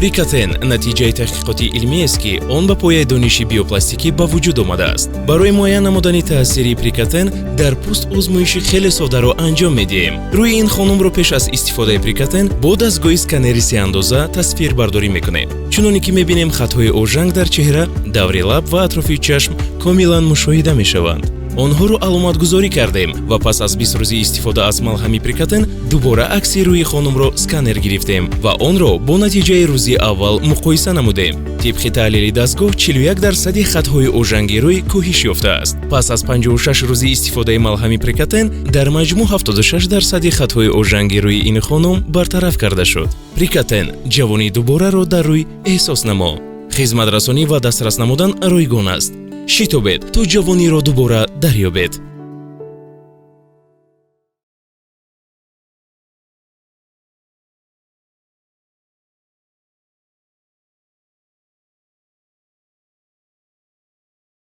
Прикатен натиҷаи таҳқиқоти илмиест, ки он ба пояи дониши биопластикӣ ба вуҷуд омадааст. Барои муайян намудани таъсири Прикатен дар пӯст озмоиши хеле содаро анҷом медиҳем. Рӯи ин хонумро пеш аз истифодаи Прикатен бо дастгоҳи сканери сеандоза тасвирбардорӣ мекунем. Чуноне ки мебинем, хатҳои ожанг дар чеҳра, даври лаб ва атрофи чашм комилан мушоҳида мешаванд. Онҳоро аломатгузорӣ кардем ва пас аз 20 рӯзи истифода аз малҳами Прикатен дубора акси рӯи хонумро сканер гирифтем ва онро бо натиҷаи рӯзи аввал муқоиса намудем. Тибқи таҳлили дастгоҳ, 41 дарсади хатҳои ожанги рӯй коҳиш ёфтааст. Пас аз 56 рӯзи истифодаи малҳами Прикатен дар маҷмӯъ 76 дарсади хатҳои ожанги рӯи ин хонум бартараф карда шуд. Прикатен: ҷавонии дубораро дар рӯй эҳсос намо. Хизматрасонӣ ва дастрас намудан ройгон аст. Шитобед, то ҷавониро дубора дарёбед.